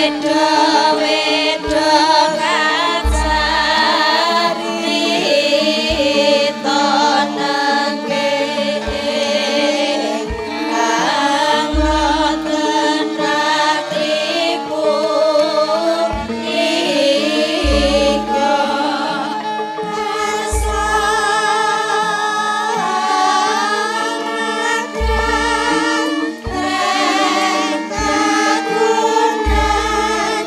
Beda-beda kacarita nenggih kang wonten ratri punika. Karsa reng kagunan.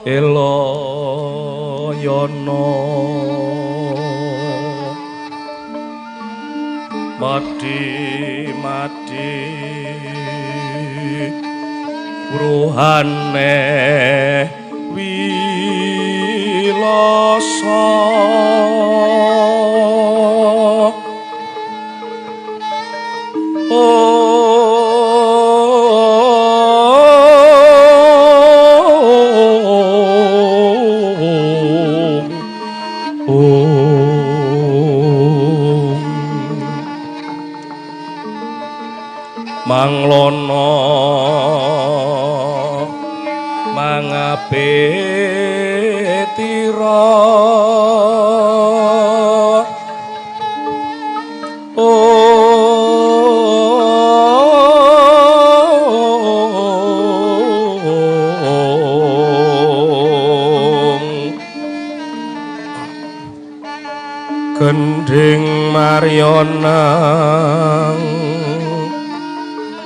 Elayana Madi madi Ruhane wilasa Manglono mangapetira Gendhing Maryonang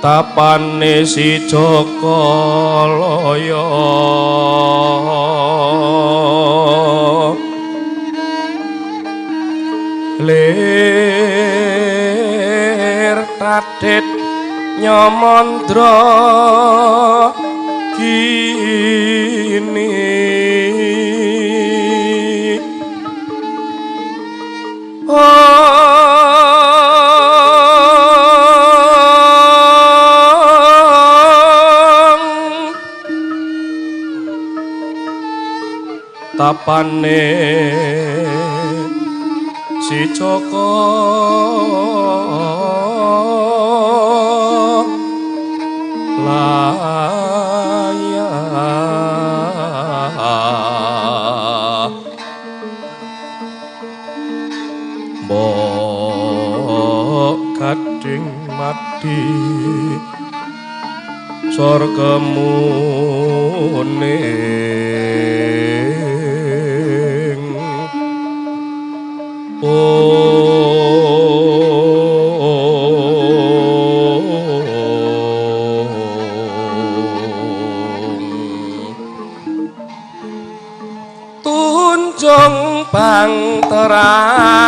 tapane si Jaka Laya lir tadit nyamandra kini tapane si Jaka Laya mbok gading mati sorga muning Tunjung bangterate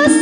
Mas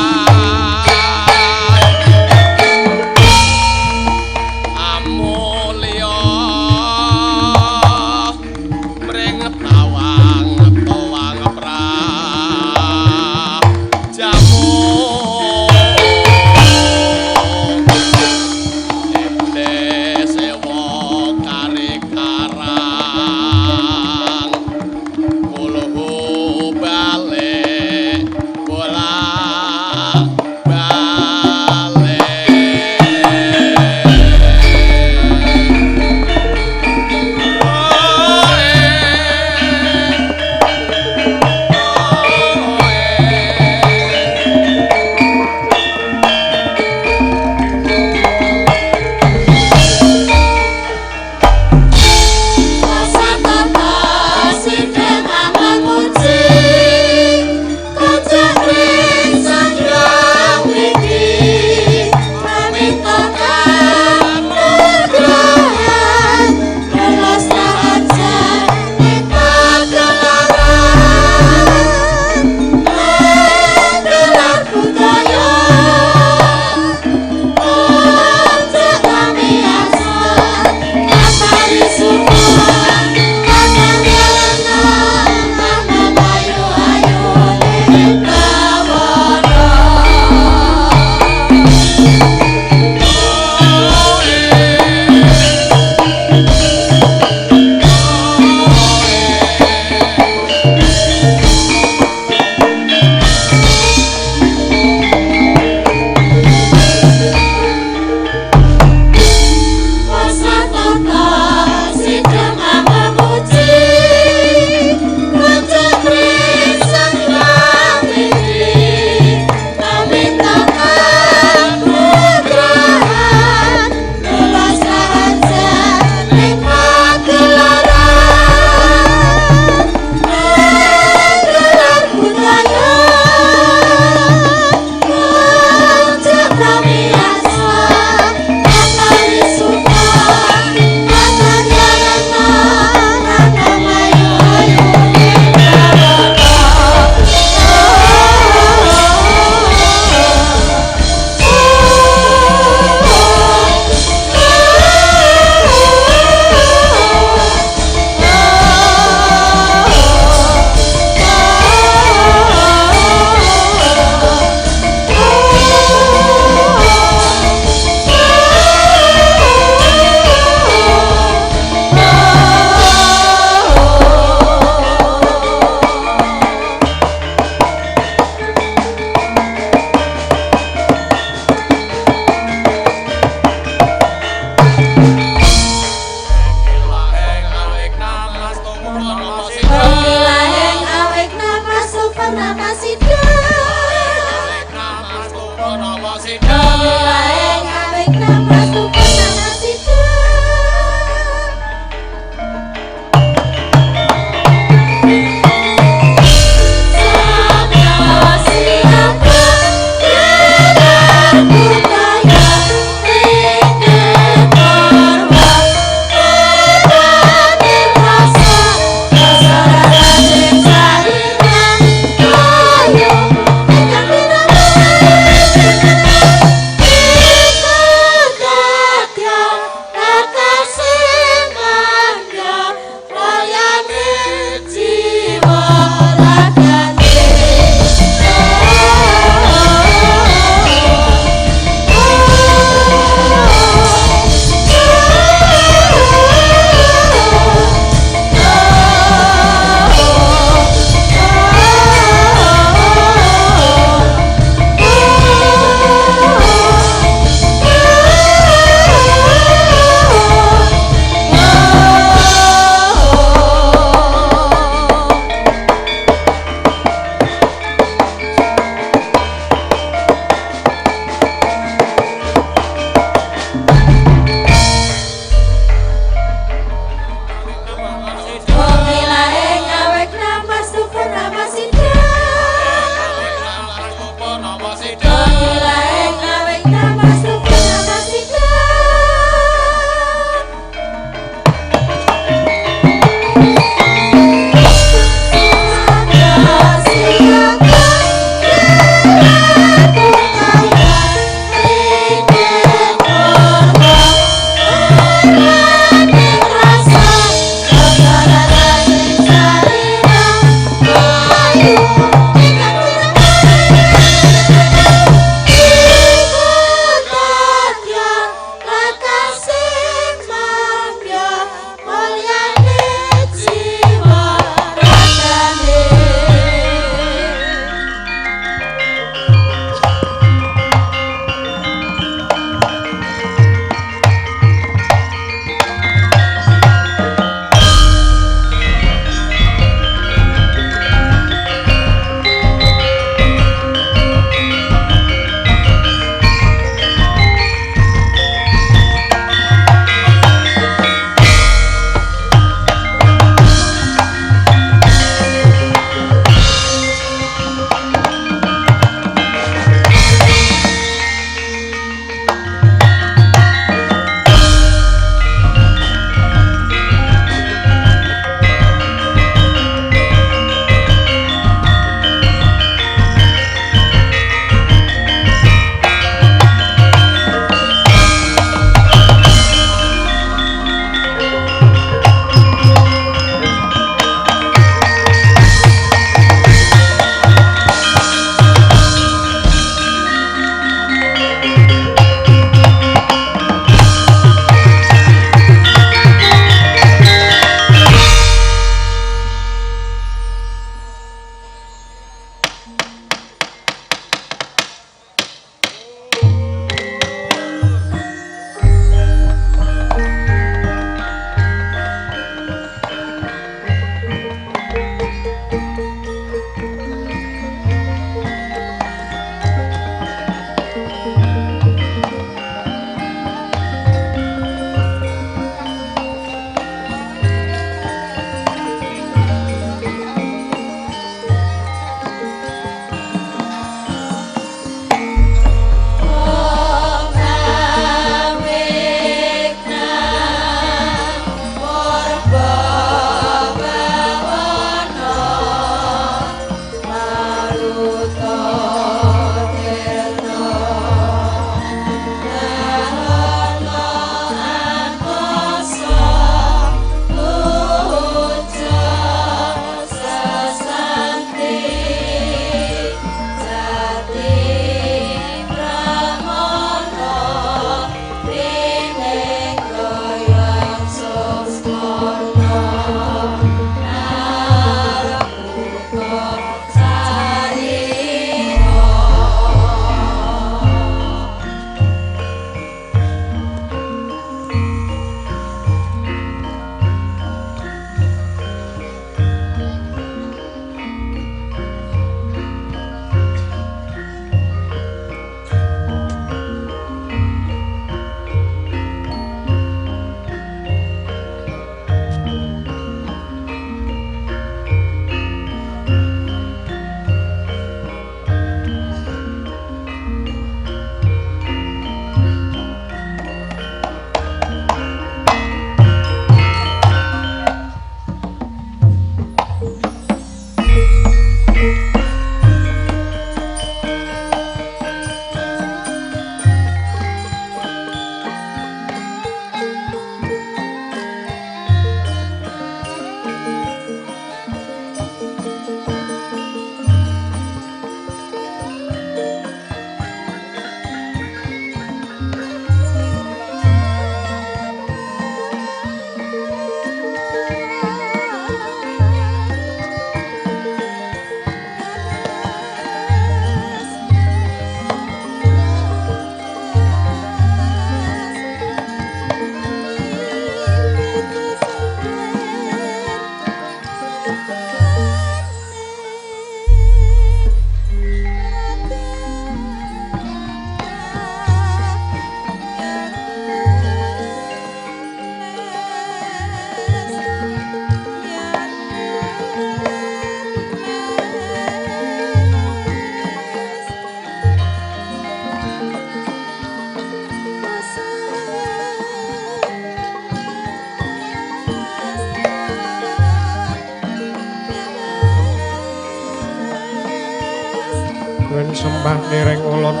Nyuwun sembah nireng ulun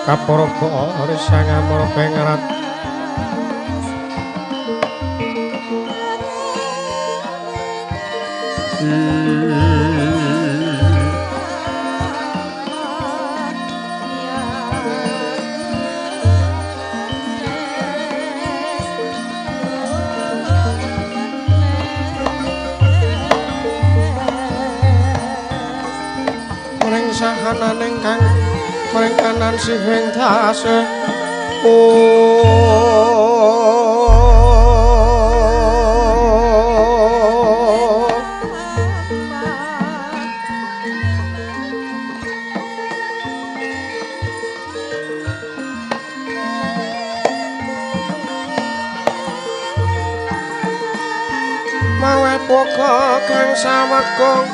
kaparaga risang amara pengerat. Sahananing kang mring kanan sihing tasih mawe poka kang sawegong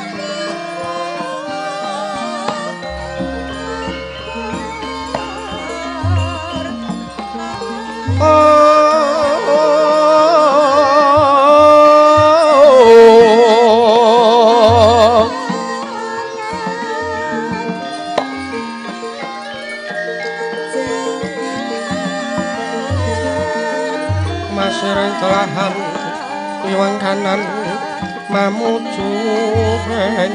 masiring telahan iwang kanan mamuju ing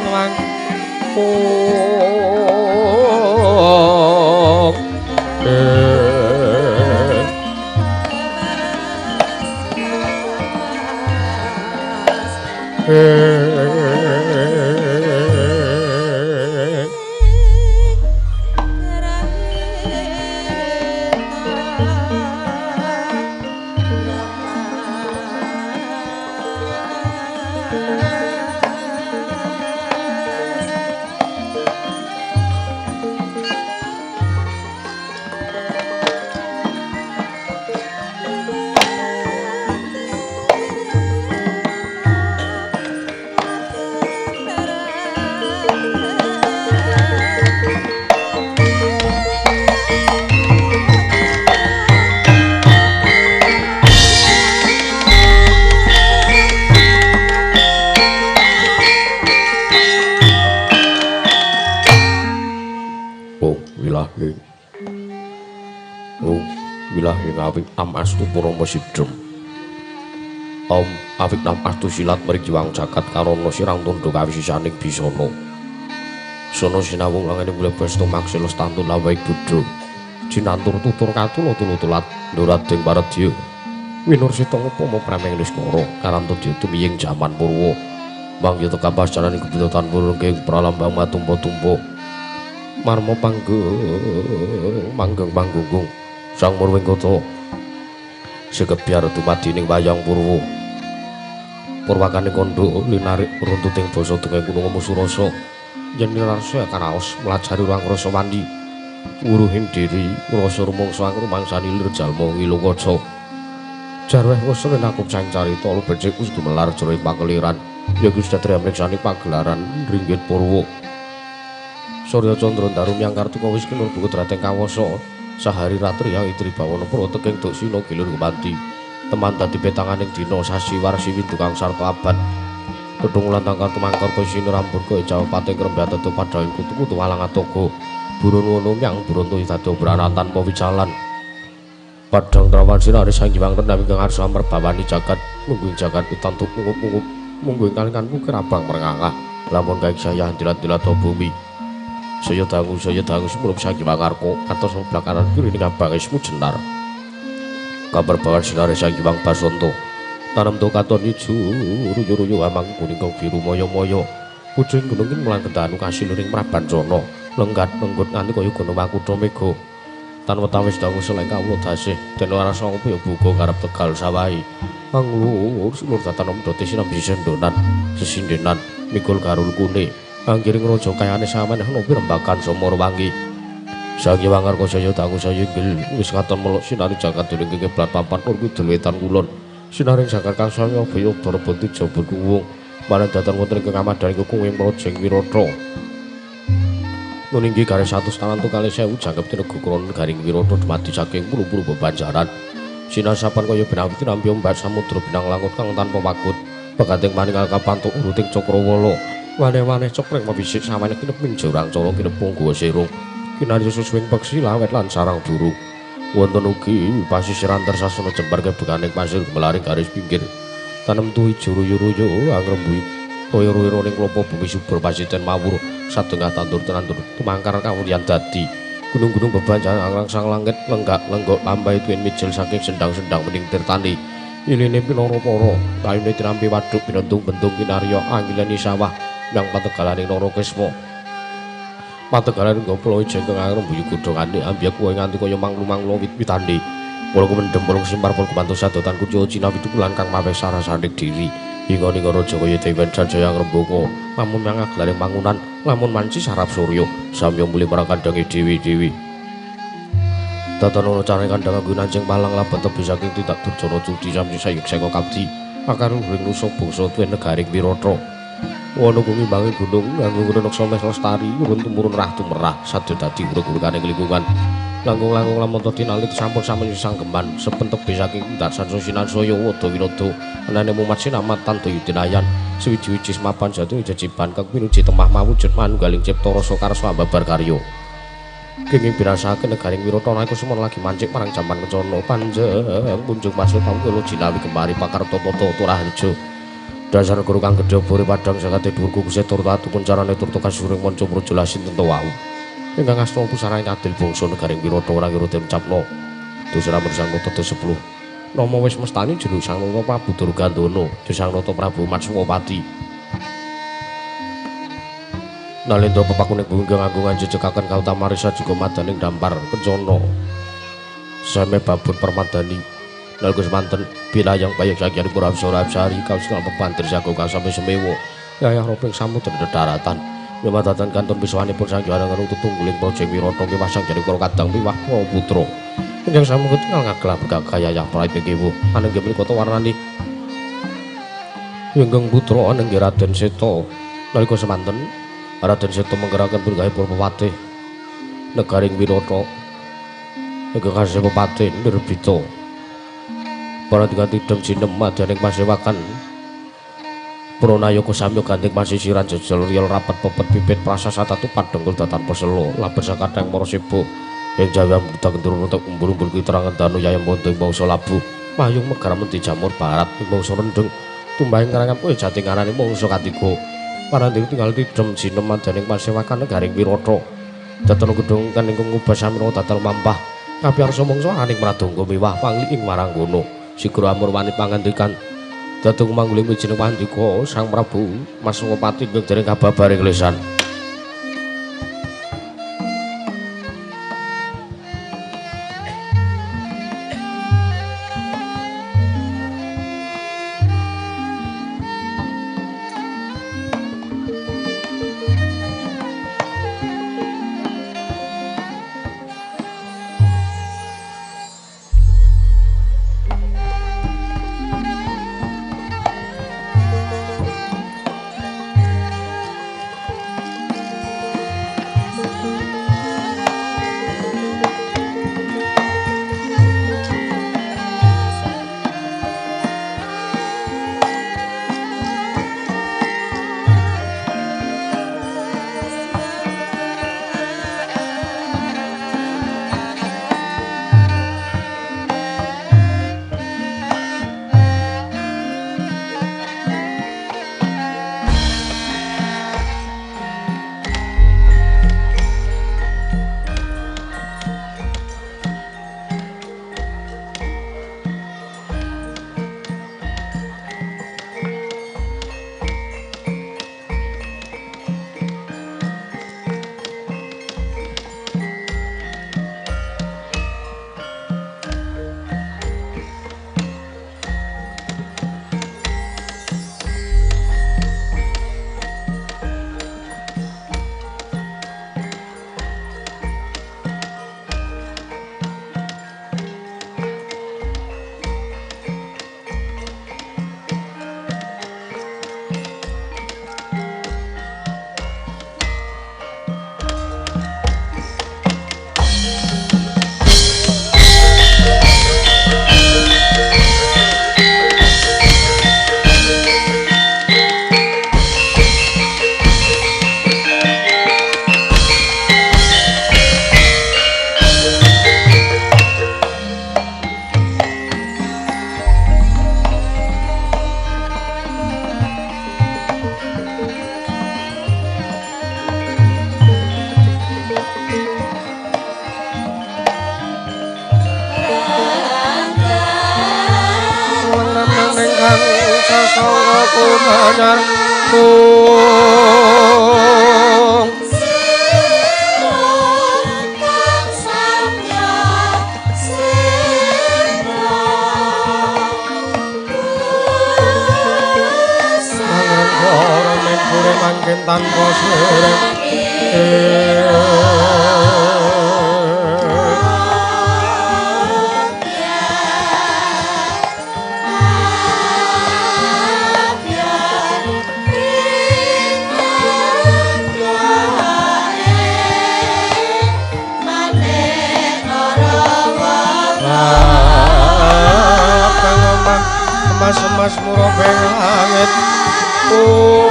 Astu purama sidhem. Om awit nam astu silat mrijiwang jagat karana sirang tundha kawisisaning bisana. Sono sinawung langene mlebes tumaksila stantun lawai budha. Jinantur tutur katula tulutulat ndurading paredya. Winursita upama prameng niskara karanto dya tumiying jaman purwa. Mangya tekapas jaraning kebutuhan purwa pralambang matumpa-tumpa. Marma panggung manggeng panggunggung sang murwing kota. Sekebyar dumadi ning wayang purwa. Purwakane kandha linarik runtuting basa tengah gunung Musurasa. Yen nirarsa karaos mlajari urang rasa wandi. Wuruhing diri rasa rumangsa angrumangsani lir jalma ngilu kaca. Jarweh wasa nakup sang carita becik wis gumelar jero ing pakeliran. Ya Gusti Satria mriksani pagelaran ringgit purwa. Surya Candra Ndaru myang Kartika wis kinur buku drateng kawasa. Sahari ratri yang itri bawana purwa teking duksina gilir gumanti. Teman dadi petanganing dina sasi warsi windu kang sarta abad. Kedung lantang kartu mangkar sini rambut koe jauh pating krembah tetu padhaing kutu-kutu walang atoga. Burun wono myang burun tuwi dadi obranan tanpa wicalan. Padhang trawan sinari sang Hyang rendham ingkang arsa merbawani jagat mungguing jagat utantuk mungup-mungup mungguing kalingan pukir abang merengangah lamun kaing saya dilat-dilat bumi. Saya dangu sumurup sang Hyang Arka katos sebelah kanan kiri ning abange jenar. Kabar bawan sinare sang Hyang Basanta. Tanem to katon ijo ruyu-ruyu amang kuning kang biru moyo-moyo. Pucung gunung ki mlang kendanu kasiluring Prabancana. Lenggat lenggut nganti kaya gunung Makutha Mega. Tan wetawis dangu seleng kawula dasih den rasa opo ya buka karep Tegal sawahi. Manglur sulur datan omdote sinambi sendonan sesindenan mikul karul kune. Anggiring raja kayane sampeyan nopi rembakan Somorwangi. Sang Hyang Arka saya dangu saya inggil wis katon melok sinari jagat dening kiblat papan nur kidul wetan kulon. Sinaring jagat kang saya baya barebeti jaba kuwung. Marang datan wonten ing kamadhan kekung Mrojeng Wirata. Nuninggi garis 100 tangan kalih sewu jangkep tinegu kron garing Wirata dumadi saking puru-puru bebanjaran. Sinasapan kaya benawit tinampi ombak samudra binang langut kang tanpa wagut. Pegating maningal kapantuk uruting cakrawala. Wane-wane cokreng mabisik sawane kineping jurang cala kinepung guwa sirung. Kinarya susuwing peksi lawet lan sarang durung. Wonten ugi pasisiran tersasana jembar kebekaning pasir gemelaring garis pinggir. Tanem tuwi ruyu-ruyu angrembuhi toya-royo ning klopo bumi subur pasiten mawur sadengah tandur tenandur tumangkar kawuryan dadi. Gunung-gunung bebanjan angrangsang langit lenggak lenggok lambai tuwin mijil saking sendang-sendang bening tirtani. Iline pinara para kayune tinampi waduk binentung-bentung kinarya anggilani sawah yang pategalaning Narakesma. Pategalaning goplo jengkeng angrembuyu godhongane ambyek kowe nganti kaya manglu-manglu wit-witane. Kula kumendhem kula simpar kula kumantu sadotan kuca cinawi tukulan kang maweh sarasaning diri. Inga-inga raja kaya dewen Sanjaya ngrembaka, lamun mangaglaring mangunan, lamun manci sarap surya, samya mulih marang kandhange dewi-dewi. Tatana carane kandhang anggo nancing palang laban tebih saking tindak durjana cudi sami sayuk seka kabdi, akaruhing nusa bangsa tuwin negaring Wirata. Wana ngimbangi gunung nganggo ngreneksa mes lestari urun tumurun rah tumerah sadya dadi urug-uruganing lingkungan. Langkung-langkung lamun tinalit sampun sami sanggeman sepen tebih saking tindak sansa sinansaya wada winada anane mumat sinamat tantoya dinayan suwiji-wiji semapan jatuh jejiban kang pinuji temah mawujud manunggaling cipta rasa karsa ambabar karya. Kenging birasaken negaring Wirata nalika semono lagi mancik marang jaman kencana panjang punjung masuk pangkula jinawi gemari pakarta tata turaharja. Dasar guru kang gedhe bore padhang sagate dhuwur kukuse tur tatu kuncarane tur kasuring manca praja lasin tentu wau. Ingkang asta pusarane adil bangsa negaring Wirata ora kira den ucapna. Dosra Sang Nata 10. Nama wis mestani jero Sang Nata Prabu Durgandana, Sang Nata Prabu Matswapati. Nalendra pepakuning bumi ingkang agung anjejekaken kautamarisa juga madaning dampar kencana. Same babun permadani. Nalika semanten bilayang bayang sakyang purapsara-apsari kausal pepantir jago kang sami semewa. Yayah roping samudra daratan. Memadatan kanton piswanipun Sang Hyang Agung tetungguling praja Wirata miwah Sang Hyang Kala kadang miwah para putra. Ingkang sampun ketingal ngagelah bergagah yayah prayitna kewu anenggih menika warnani Ingkang putra anenggih Raden Seta. Nalika semanten Raden Seta menggeraken punggahe para pepatih negaring Wirata. Ingkang kasih pepatih Nirbita. Para diganti dem jinem madyaning pasewakan Pranayaka samya ganting pasisiran jejel riyel rapet pepet pipit prasasa tatu padhenggul datan pesela laber sakadang para seba ing jawi ambuda gendruwo untuk umbul-umbul kiterangan danu yayam bondo ing bangsa labu mayung megar menti jamur barat ing bangsa rendeng tumbahing karangan kowe jati ngarani mangsa katiga paranding tinggal tidem jinem madyaning pasewakan negaring Wirata datan gedhong kan ingkang ngubah samira datal mampah kapiyarsa mangsa aning mradangga miwah pangli ing waranggana sigra amurwani pangandikan datung mangguling wijining pandika Sang Prabu Maswapati ingkang dereng kababaring lesan. Sasangka kumanyar mung kang samya sirna Mangrengkara mempure mangken tanpa sireng. Kang omah emas-emas murabeng langit. Oh.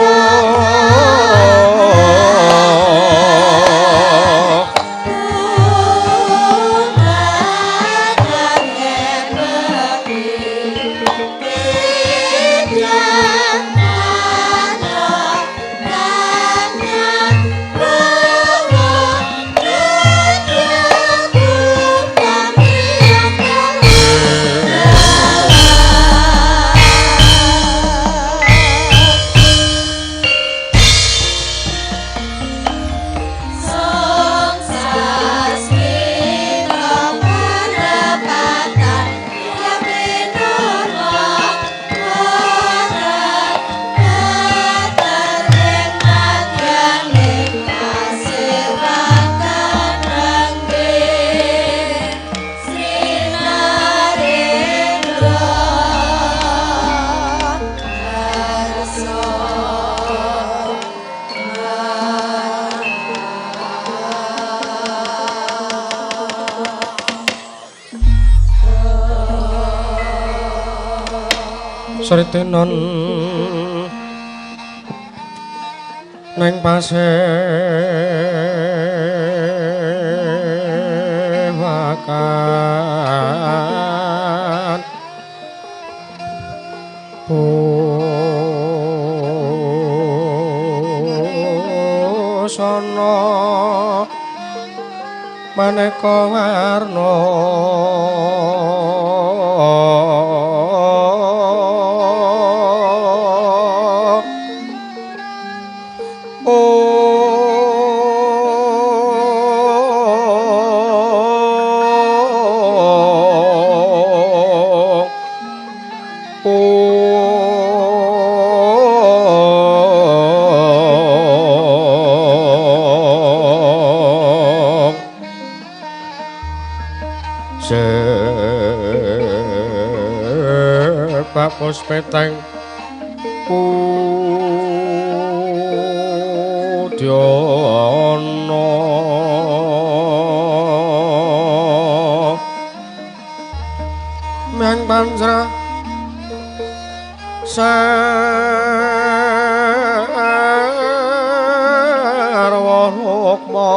Sritenon neng pasewakan busana maneka warna. Sebab peteng udyana myang panjra sarwa rukma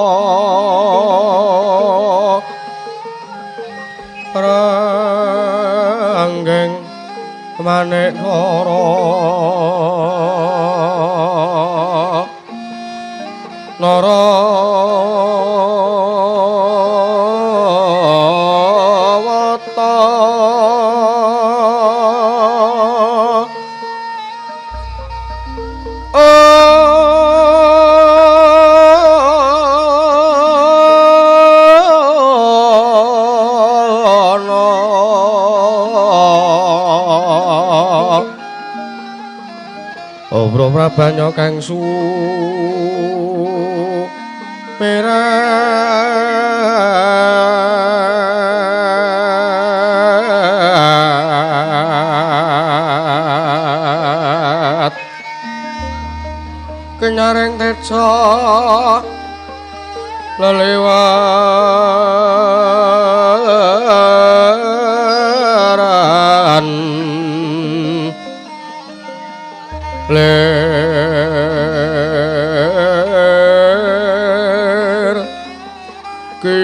ranggeng manik nara nara wata Obro prabanya kang sumirat kenyaring teja lelewaran lir ki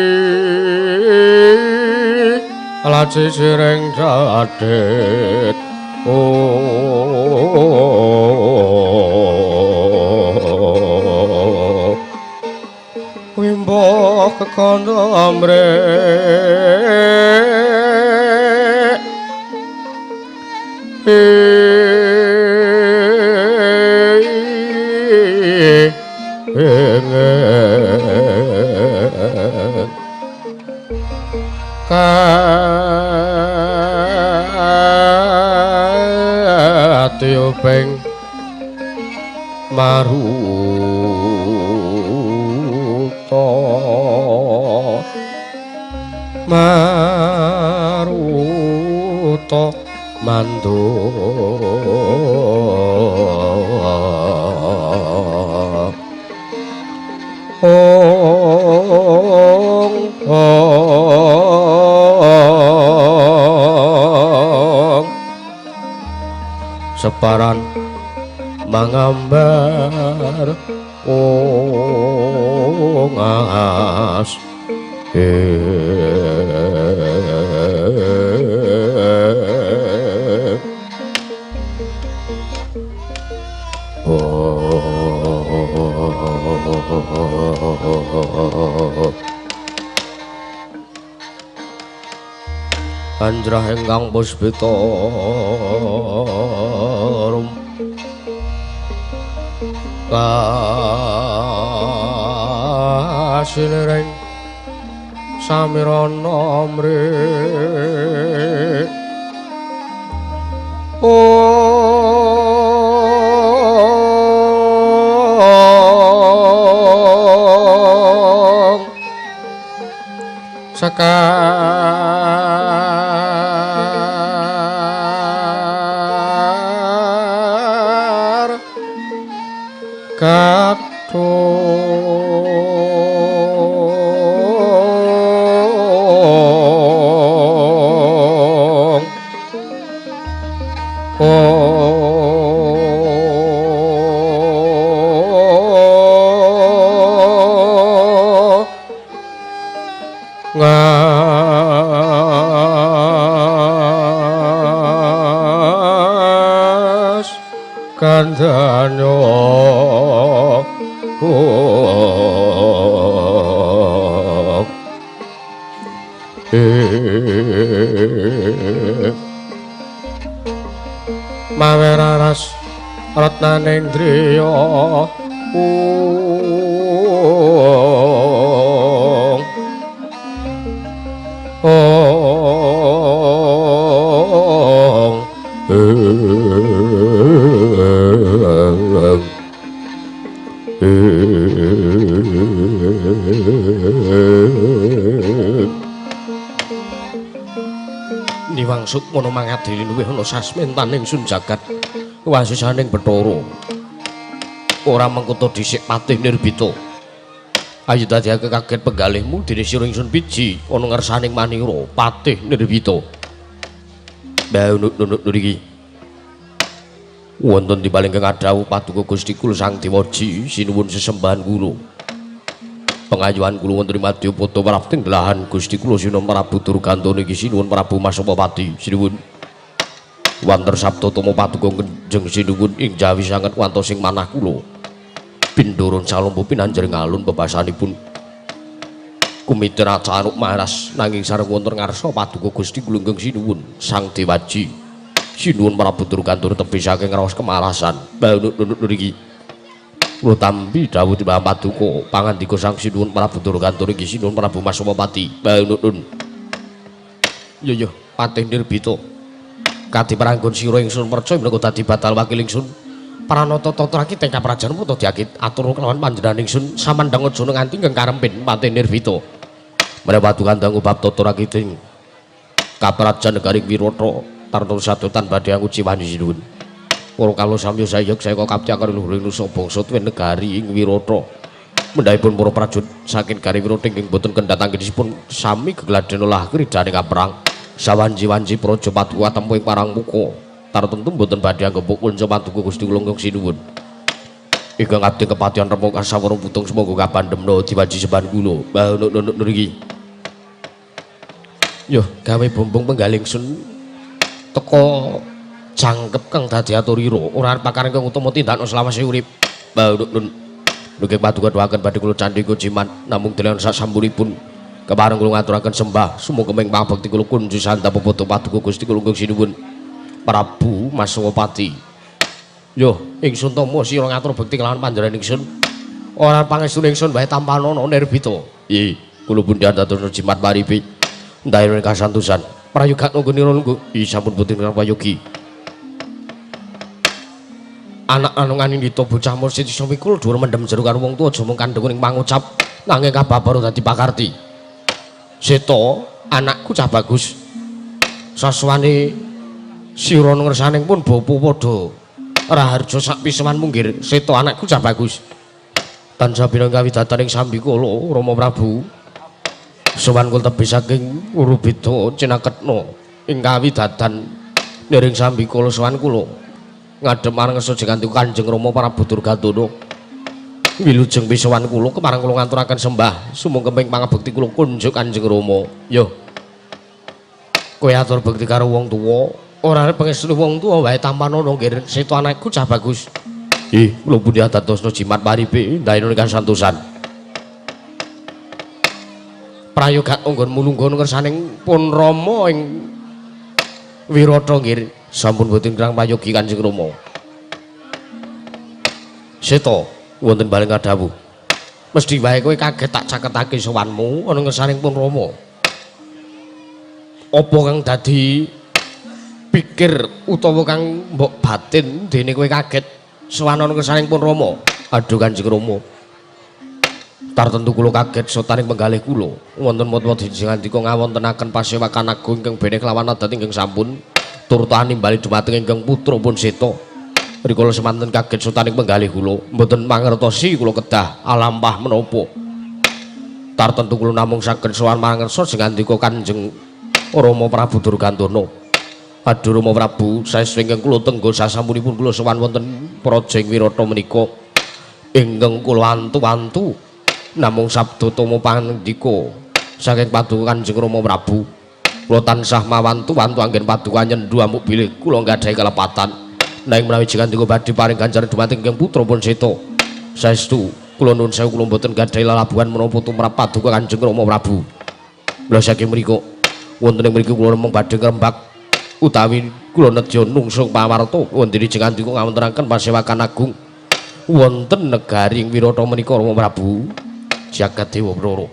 laci sireng jadit. Oh wimbo kekondo amre Katiuping maruta maruta mandu ong ong separan mangambar ungas Anjrah ingkang puspita rum kasiliring samirana mrik ong sekar kathung oh ngas kandhane maweraras ratnanendriya ung ong Niwang Sukmana mangadili luwih ana sasmentaning sun jagat wasisaning Bathara. Ora mengkuto dhisik patih Nirbita. Ayo dadekake kaget penggalihmu dene sira ingsun biji ana ngersaning manira patih Nirbita. Mbah nunuk niki. Wonten timbal ingkang adhawuh paduka Gusti kula Sang Dewaji sinuwun sesembahan kula. Pengayuhan kula wonten ing madyapada prapting delahan Gusti kula Sinun Prabu Durgantana iki sinuwun Prabu Masapati sinuwun. Wanter sabda tama paduka Kanjeng sinuwun ing jawi sanget wantosing manah kula. Pindurun salombo pinanjering alun bebasanipun. Kumitir acaruk maras nanging sareng wonten ngarsa paduka Gusti kula ingkang sinuwun Sang Dewaji. Sinuwun Prabu Durgantana tebih saking raos kemalasan. Mbah nunuk niki. Kula tampi dawuh timbang paduka pangandika Sang Sinuwun Prabu Durgantana iki Sinuwun Prabu Masapati. Mbah nunun. Yo yo patih Nirbita. Kadi pranggon sira ingsun percaya menika dadi batal wakil ingsun. Pranata tatra ki teka prajan putra diakit atur kelawan panjenengan ingsun samandhang aja nganti ingkang karempin patih Nirbita. Menawa paduka ndang bab tatra ki ing kaprajan negari Wirata tarna sadotan badhe anguji wani sinuwun. Para kawula samya sayek saeka kapti karo luhuring nusa bangsa tuwin negari ing Wirata. Mendhahipun para prajurit saking negari Wirata ingkang boten kendhat anggenipun sami gegladhen olah kridhaning kaperang. Sawanji-wanji praja paduka tempu ing parang muka. Tartemtu boten badhe anggepuk kunca paduka Gusti kula ingkang sinuwun. Ingkang abdi kepatihan remuk kasawara putung sumangga kapandhemna diwaji sembahan kula. Mbah nunuk niki. Yo gawe bombong penggalih ingsun teka jangkep kang dadi aturira ora arep pakar ingkang utama tindakno selawase urip. Mbah nun nggih paduka doaken badhe kula candhi jimat namung delengan sasampunipun kepareng kula ngaturaken sembah sumangga ming pangabekti kula kunci sandhap pepodo paduka Gusti kula ingkang sinuwun Prabu Masawapati. Yo ingsun tama sira ngatur bekti kelawan panjenengan ingsun Ora pangestu ingsun wae tampanana Nirbita. Ih, kula pun dados jimat maripi. Ndaene kasantosan. Prayoga nunggu nunggu. Ih, sampun boten prayogi. Anak lanang anindita bocah mursid iso mikul dhuwur mendem jero karo wong tuwa aja mung kandheng ning pangucap nanging kababar dadi pakarti. Seta anakku cah bagus. Saswane sira ngersaning pun bapa padha raharja sak piseman munggir. Seta anakku cah bagus. Tansah pinangka kawidataning sambikala Rama Prabu. Sowan kula tebih saking Urubeda Cinaketna ing kawidatan niring sambikala sowan kula. Ngadhep marang ngersa jenengan Kanjeng Rama Prabu Durgandana. Wilujeng pisowan kula kemarang kula ngaturaken sembah sumangkeping pangabekti kula kunjuk Kanjeng Rama. Yo. Kowe atur bekti karo wong tuwa, ora arep pangestu wong tuwa wae tampanana nggir Seta anakku cah bagus. Ih, kula pundi dadosna jimat maripe ndaene kasantosan. Prayoga anggon mulungga ngersaning pun Rama ing Wirata nggir. Sampun boten kirang prayogi Kanjeng Rama. Seta wonten bareng kadhawuh. Mesthi wae kowe kaget tak caketake sowanmu ana ngersaning pun Rama. Apa kang dadi pikir utawa kang mbok batin dene kowe kaget sowan ana ngersaning pun Rama? Aduh Kanjeng Rama. Tartentu kula kaget sotaning penggalih kula. Wonten mata jenengan ngawontenaken pasewakan agung ingkang beneh kelawan adat ingkang sampun turta nimbali dumateng ingkang putra pun Seta. Rikala semanten kaget sotaning penggalih kula, mboten mangertosi kula kedah alampah menapa. Tartentu kula namung saged sowan mangersa sengandika Kanjeng Rama Prabu Durgandana. Aduh Rama Prabu, saestu ingkang kula tenggo sasampunipun kula sowan wonten praja ing Wirata menika ingkang kula antu-antu namung sabda tama pangandika saking paduka Kanjeng Rama Prabu. Kula tansah mawantu-wantu anggen paduka nyendu amuk bilih kula nggadahi kelepatan. Nanging menawi jengandika badhe paring ganjaran dumateng ingkang putra pun Seta, saestu kula nuwun sewu kula mboten nggadahi lelabuhan menapa tumrap paduka Kanjeng Rama Prabu. Mula saking mriku wonten ing mriki kula namung badhe ngrembak utawi kula nedya nungsung pawarta wonten jengandika ngawontenaken pasewakan agung wonten negari ing Wirata menika Rama Prabu jagat dewa Bathara.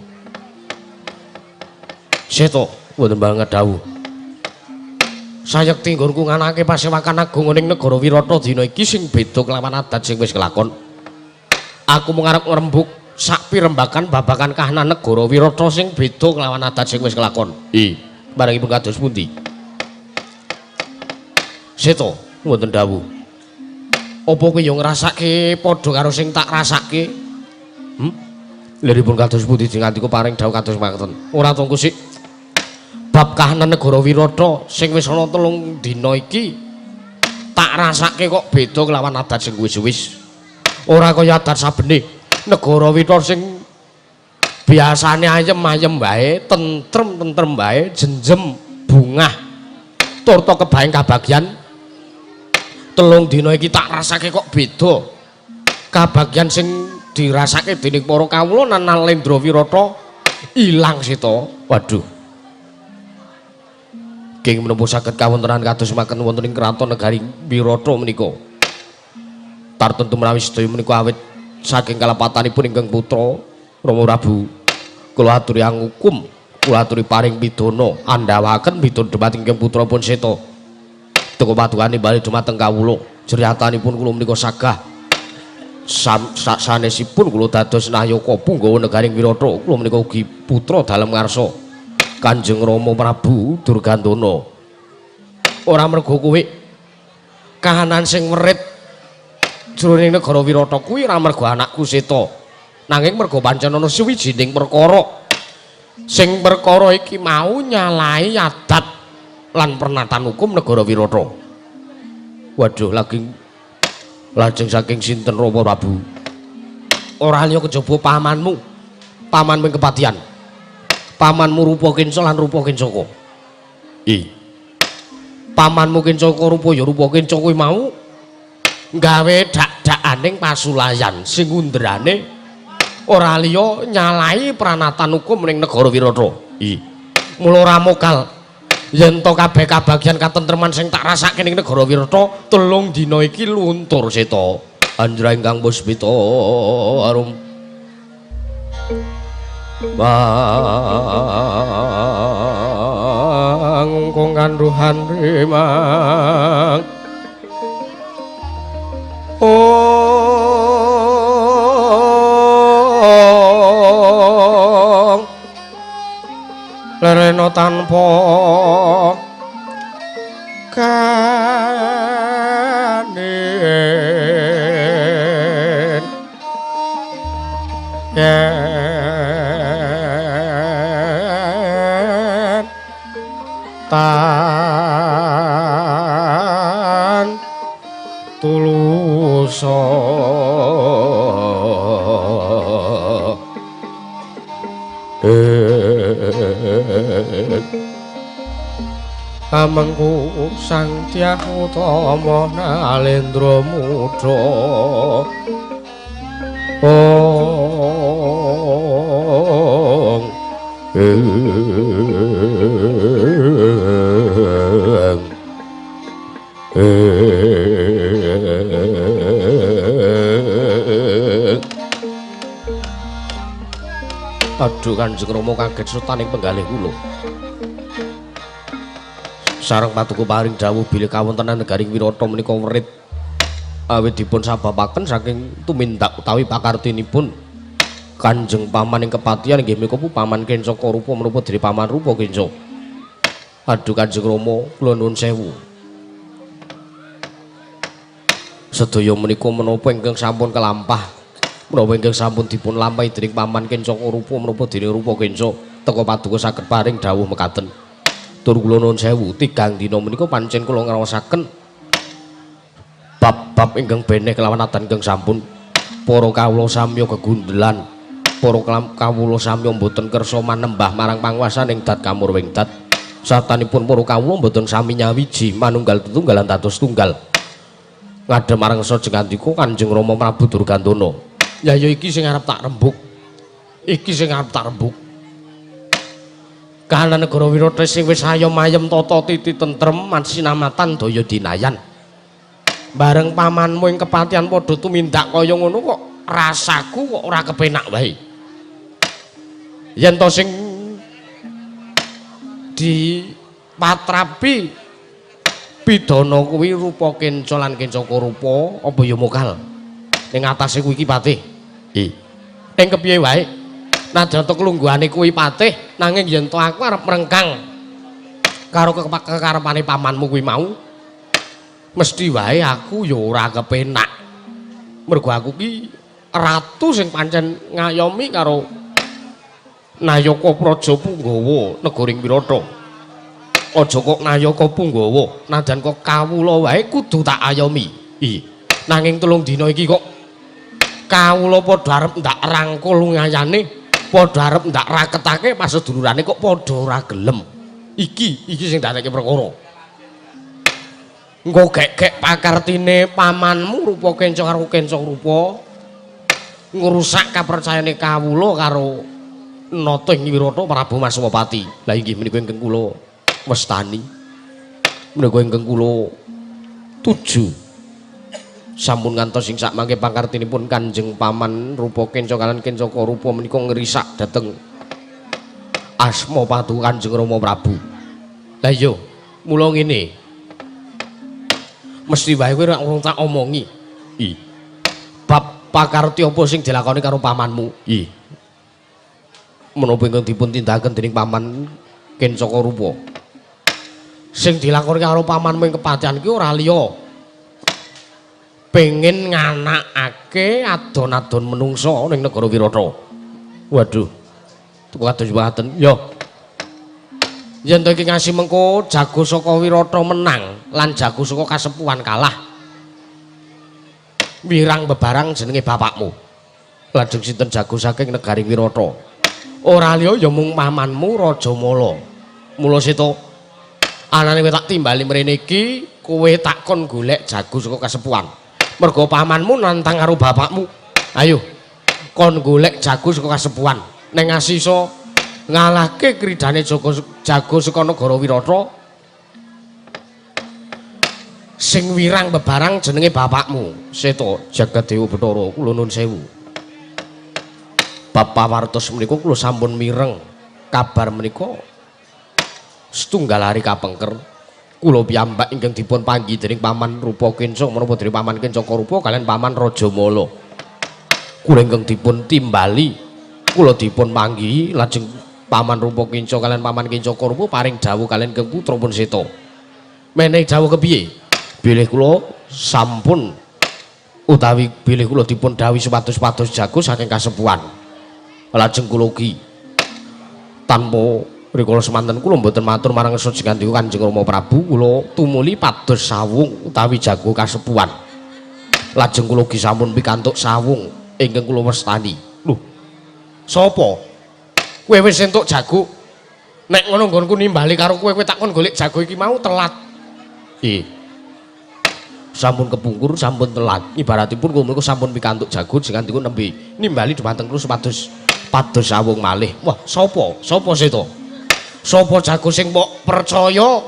Seta wonten banget dawuh. Sayekti nggonku nganake pasewakan agung ning negara Wirata dina iki sing beda kelawan adat sing wis kelakon. Aku mung arep ngrembug sak pirembakan babagan kahanan negara Wirata sing beda kelawan adat sing wis kelakon. Ih, barangipun kados pundi? Seta wonten dawuh. Apa kowe yo ngrasake padha karo sing tak rasake? Liripun kados pundi jengandika paring dawuh kados makaten. Ora tunggu sik. Bab kahanan negara Wirata sing wis ana 3 dina iki tak rasake kok beda kelawan adat sing wis-wis. Ora kaya adat sabene negara Wirata sing biasane ayem-ayem wae, tentrem-tentrem wae, jenjem bungah turta kebaeng kabagyan. 3 dina iki tak rasake kok beda. Kabagyan sing dirasake dening para kawula Nalendra Wirata ilang seta. Waduh. King menapa saged kawontenan kados makaten wonten ing kraton negari Wirata menika. Tartentu menawi sedaya menika awit saking kalepatanipun ingkang putra Rama Prabu. Kula aturi angukum, kula aturi paring pidana, andhawaken pidana dumateng ingkang putra pun Seta. Teka padukane bali dumateng kawula. Jeriyatanipun kula menika sagah sanesipun kula dados nayaka punggawa negari Wirata. Kula menika ugi putra dalem ngarsa Kanjeng Rama Prabu Durgandana. Ora mergo kowe kahanan sing werit jroning negara Wirata kuwi ora mergo anakku Seta. Nanging mergo pancen ana suwijining perkara. Sing perkara iki mau nyalahi adat lan pernatan hukum negara Wirata. Waduh, lagi lajeng saking sinten Rama Prabu? Ora liya kejaba pamanmu. Pamanmu ing kepatihan. Pamanmu rupa Kenca lan rupa Kencaka. Ih. Pamanmu Kencaka rupa ya rupa Kenca kuwi mau gawe dak-dakaning pasulayan sing undrane ora liya nyalahi pranatan hukum ning negara Wirata. Ih. Mula ora mokal yen to kabeh kabagyan katentreman sing tak rasake ning negara Wirata 3 dina iki luntur Seta. Anjra ingkang puspita arum. Mangkung kandhuhan rimang ong lerena tanpa kanin yen tan tulusa amengku Sang Dyah Utama Nalendra Mudha ong ing Aduh Kanjeng Rama kaget sutaning penggalih kula. Sareng patuko paring dawuh bilih kawontenan negari Wirata menika werit awit dipun sababaken saking tumindak utawi pakartinipun Kanjeng Paman ing kepatihan inggih menika Paman Kencaka Rupa menapa dene Paman Rupa Kenca. Aduh Kanjeng Rama kula nuwun sewu. Sedaya menika menapa ingkang sampun kelampah, menapa ingkang sampun dipun lampahi dening Paman Kencaka Rupa menapa dene Rupa Kenca teka paduka saged paring dawuh mekaten. Tur kula nuwun sewu, tigang dina menika pancen kula ngraosaken bab-bab ingkang beneh kelawan adan ingkang sampun para kawula samya kegundelan, para kawula samya mboten kersa manembah marang panguwasaning dat kamurwing dat. Satanipun para kawula mboten sami nyawiji manunggal tetunggalan dados tunggal. Ngadhep marang sajengandika Kanjeng Rama Prabu Durgandana. Ya ya iki sing arep tak rembug. Iki sing arep tak rembug. Kahanan negara Wirata sing wis ayem-ayem tata titi tentrem mansinamatan daya dinayan. Bareng pamanmu ing kepatihan padha tumindak kaya ngono kok rasaku kok ora kepenak wae. Yen to sing dipatrapi pidana kuwi rupa kenca lan kencaka rupa apa ya mokal. Ning atase kuwi iki patih. Ning kepiye wae? Najan to kelungguhane kuwi patih, nanging yen to aku arep mrengkang karo kekarepane pamanmu kuwi mau, mesti wae aku ya ora kepenak. Mergo aku ki ratu sing pancen ngayomi karo Nayaka Praja Punggawa negaring Wirata. Aja kok Nayaka Punggawa, najan kok kawula wae kudu tak ayomi. Nanging 3 dina iki kok kawula padha arep ndak rangkul ngayane, padha arep ndak raketake pasedulurane kok padha ora gelem. Iki sing dadeke perkara. Engko gek-gek pakartine pamanmu rupa kenca karo kenca rupa ngrusak kapercayane kawula karo nata ing Wirata Prabu Maswapati. Lah inggih menika ingkang kula wastani. Menika ingkang kula tuju. Sampun ngantos ing sakmangke pakartinipun Kanjeng Paman rupa kenca kalian kencaka rupa menika ngrisak dhateng asma padu Kanjeng Rama Prabu. Lah iya, mula ngene. Mesti wae kowe ora urung tak omongi. Bab pakarti apa sing dilakoni karo pamanmu? Menapa ingkang dipun tindakaken dening Paman Kencaka Rupa? Sing dilakoni karo pamanmu ing kepatihan ki ora liya. Pengen nganakake adon-adon menungso ning negara Wirata. Waduh. Kados mboten. Yo. Yen to iki ngasi mengko jago saka Wirata menang lan jago saka kasepuhan kalah. Wirang bebarang jenenge bapakmu. Lajeng sinten jago saking negari Wirata? Ora liya ya mung pamanmu Raja Mala. Mula seta anane kowe tak timbali mrene iki, kowe tak kon golek jago saka kasepuhan. Mergo pamanmu nantang karo bapakmu. Ayo kon golek jago saka kasepuhan. Ning ngasih iso ngalahke kridane jago saka negara Wirata sing wirang bebarang jenenge bapakmu. Seta Jagadewa Bathara kula nuwun sewu. Bab pawartos menika kula sampun mireng kabar menika setunggal hari kapengker kula piyambak ingkang dipun panggih dening Paman Rupa Kenca menapa dening Paman Kencaka Rupa kalian Paman Rajamala. Kula ingkang dipun timbali kula dipun panggihi lajeng Paman Rupa Kenca kalian Paman Kencaka Rupa paring dawuh kalian Kang putra pun seta. Menehi dawuh kepiye? Bilih kula sampun utawi bilih kula dipun dawuhi supados-pados jago saking kasepuhan. Lajeng kula ugi tanpa rikala semanten kula mboten matur marang sajengandika Kanjeng Rama Prabu kula tumuli pados sawung utawi jago kasepuhan. Lajeng kula ugi sampun pikantuk sawung ingkang kula wastani. Lho, sapa? Kowe wis entuk jago. Nek ngono nggonku nimbali karo kowe, kowe tak kon golek jago iki mau telat. Nggih. Sampun kepungkur, sampun telat. Ibaratipun kula menika sampun pikantuk jago jenengan nembe nimbali dhumateng kula supados pados sawung malih. Wah, sapa? Sapa seta? Sapa jago sing mbok percaya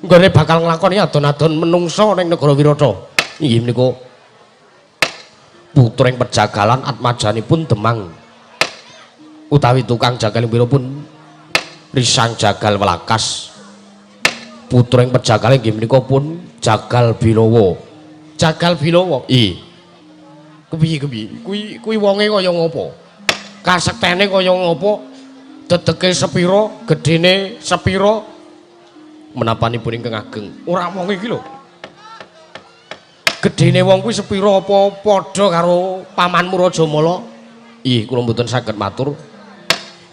nggone bakal nglakoni adon-adon menungsa ning negara Wirata? Inggih menika putra ing pejagalan atmajanipun Demang utawi tukang jagal ing pun Risang Jagal Welakas. Putra ing pejagalan inggih menika pun Jagal Bilawa. Jagal Bilawa. Ih. Kepiye kepiye? Kuwi kuwi wonge kaya ngopo? Kasektene kaya ngopo? Dedeke sepira, gedene sepira? Menapanipun ingkang ageng. Ora wong iki lho. Gedene wong kuwi sepira apa padha karo pamanmu Rajamala? Ih, kula mboten saged matur.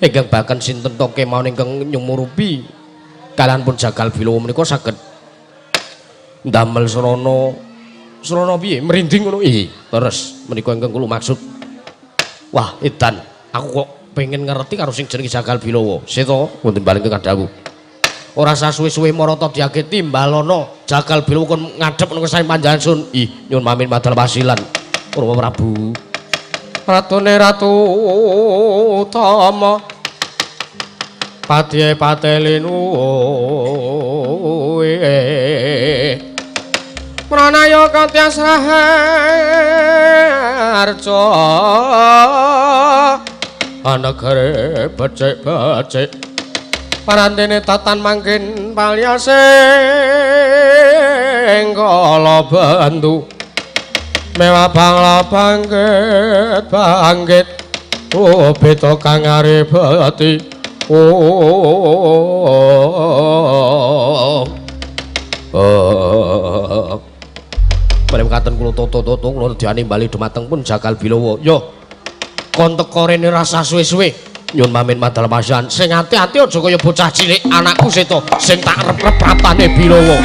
Ingkang baken sinten to kemawon ingkang nyumurupi kalian pun Jagal Bilawa menika saged ndamel srana srana piye merinding ngono. Ih, terus menika ingkang kula maksud. Wah, edan, aku kok pengen ngerti karo sing jenenge Jagal Bilawa. Seta wonten balik ingkang dawuh. Ora sasuwe-suwe marata diage timbalono Jagal Bilawa kon ngadhep nang sae panjenengan sun. Ih, nyuwun pamit madal pasilan. Rama Prabu. Ratune Ratu Utama Patihe patelinu Pranaya kanthi harja anegere becik-becik parantene tatan mangkin paliasing kala bentu mewah bangla bangkit bangkit oh beta kang arepati oh oh bareng katen kula toto-toto kula diani bali dumateng pun Jagal Bilawa. Yo kon teko rene rasa suwe-suwe nyun mamin madal pasian sing ati-ati aja kaya bocah cilik anakku seta sing tak rep-rep rapane Bilawa.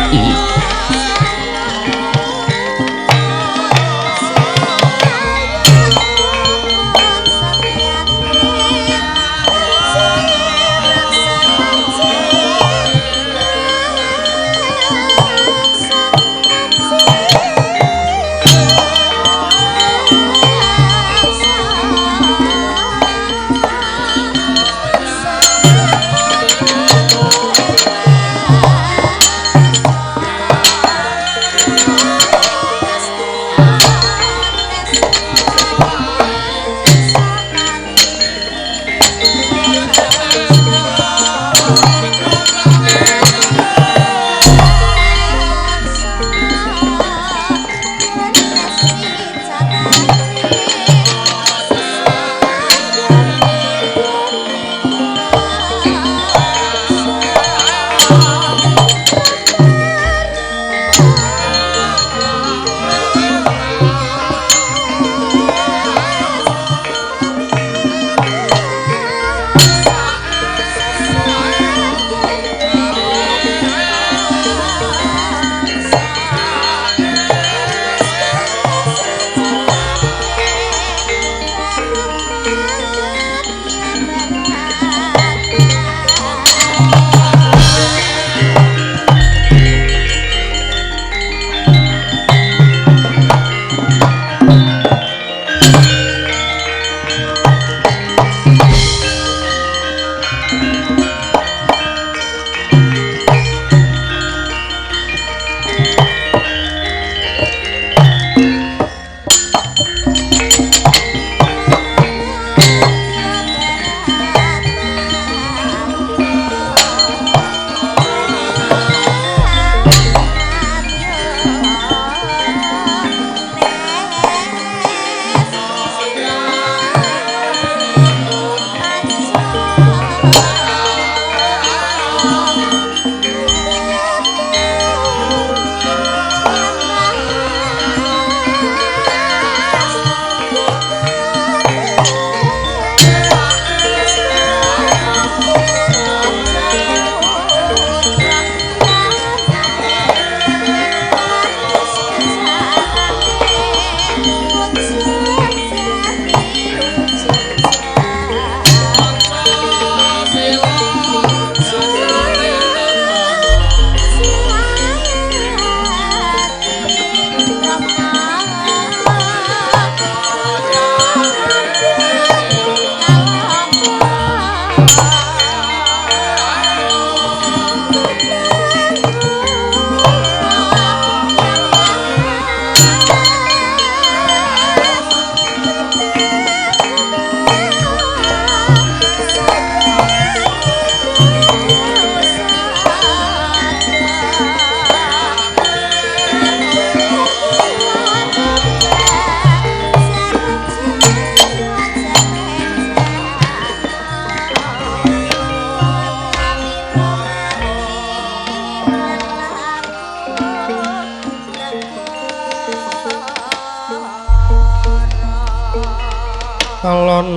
Alon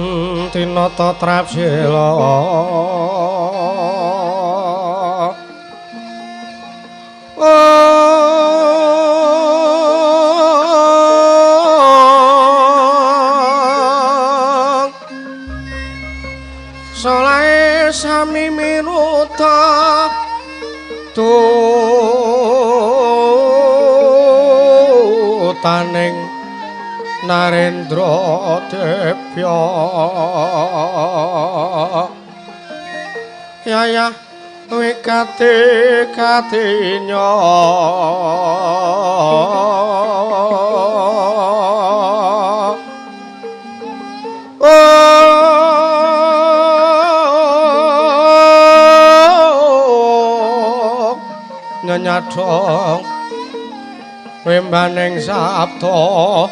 tinata trapsila Solae sami minuta tutaning Narendra Debya Yaya wigati katinya Nyenyadong wimbaning sabda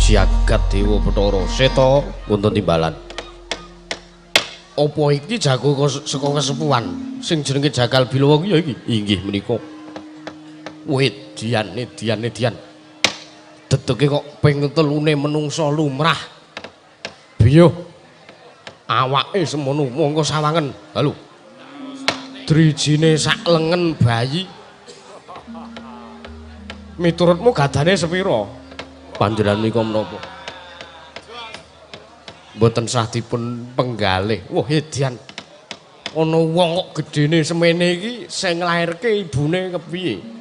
Jagat Dewa Bathara Seta wonten timbalan. Apa iki jago saka kesepuhan sing jenenge Jagal Bilawa ya iki? Inggih menika. Wedian edian edian. Dedeke kok ping telune menungsa lumrah. Biyuh. Awake semono mongko sawangen. Halo. Drijine sak lengen bayi. Miturutmu gadane sepira? Panjenengan nika menapa? Mboten sah dipun penggalih. Wah, edian. Ana wong kok gedene semene iki sing nglairke ibune kepiye?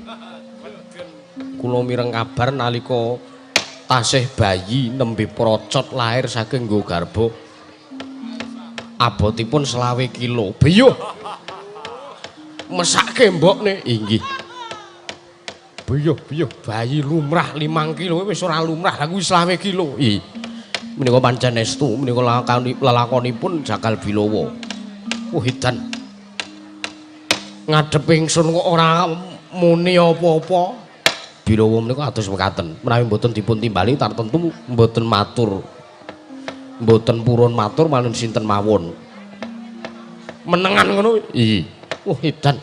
Kula mireng kabar nalika tasih bayi nembe procot lahir saking nggo garba. Abotipun 25 kilo. Biyuh. Mesake mbokne. Inggih. Biyuh, biyuh bayi lumrah 5 kilo wis ora lumrah, lha kuwi 25 kilo. Ih. Menika pancen estu menika lelakonipun Jagal Bilawa. Wah, edan. Ngadhep ingsun kok ora muni apa-apa. Bilawa menika ados mekaten, menawi mboten dipun timbali tartemtu mboten matur. Mboten purun matur malih sinten mawon. Menengan ngono. Ih. Wah, edan.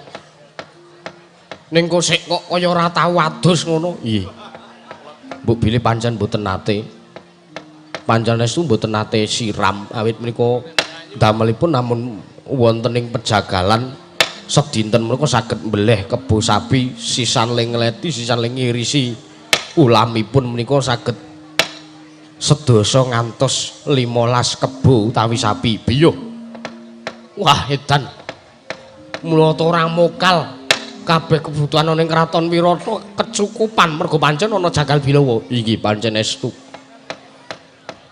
Ning kosek kok kaya ora tau adus ngono. Ih. Mbok bilih pancen mboten nate. Pancen estu mboten nate siram awit menika damelipun namun wonten ing pejagalan sedinten menika saged mbeleh kebo sapi sisan le ngleti sisan le ngirisi ulamipun menika saged sedasa ngantos 15 kebo utawi sapi. Biyuh. Wah, edan. Mula ta ora mokal kabeh kebutuhan ana ing kraton Wirata kecukupan mergo pancen ana Jagal Bilawa. Inggih pancen estu.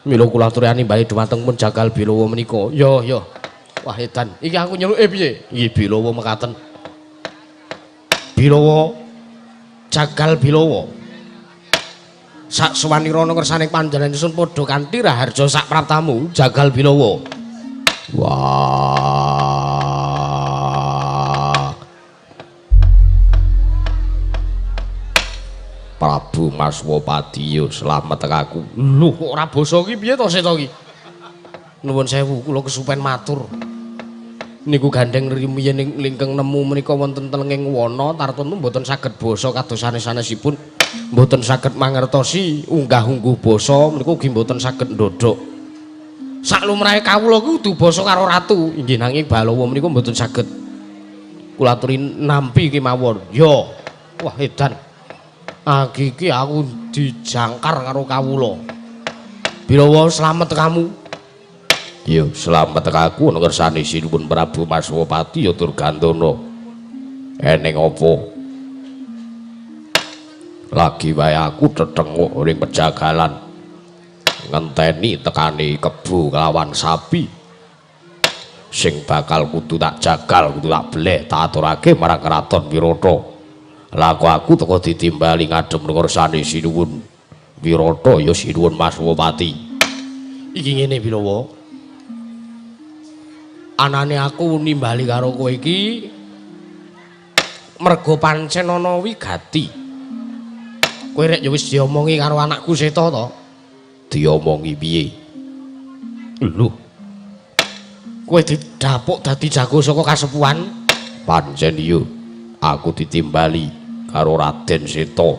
Mila kula aturani bali dhumateng pun Jagal Bilawa menika. Yo yo. Wah edan, iki aku nyeluke piye? Inggih Bilawa mekaten. Bilawa Jagal Bilawa. Sak suwanirana kersane panjenengan padha kanthi raharja sak praptamu Jagal Bilawa. Wah. Prabu Maswapati yo slamet aku. Lho kok ora basa iki piye to Seta iki? Nuwun sewu kula kesupen matur. Niku gandeng rumiyin lingkeng nemu menika wonten telenging wana tartemtu mboten saged basa kados sanes-sanesipun, mboten saged mangertosi unggah-ungguh basa menika ugi mboten saged ndhodhok. Sak lumrahe kawula kudu basa karo ratu. Inggih nanging Balawa menika mboten saged. Kula aturi nampi kemawon. Yo. Wah edan. Agi iki aku dijangkar karo kawula. Bilawa slamet kamu. Ya slamet aku ana kersane Sinuwun Prabu Maswapati ya Durgandana. Eneng apa? Lagi wae aku tetenguk ning pejagalan. Ngenteni tekane kebo kelawan sapi. Sing bakal kudu tak jagal, kudu tak beleh, tak aturake marang kraton Wirata. Lah kok aku teko ditimbali ngadhep ngersane Sinuwun Wirata ya Sinuwun Maswapati. Iki ngene Bilawa. Anane aku nimbali karo kowe iki mergo pancen ana wigati. Kowe rek ya wis diomongi karo anakku Seta to? Diomongi piye? Lho. Kowe didapuk dadi jago saka kasepuhan? Pancen iya. Aku ditimbali karo Raden Seta.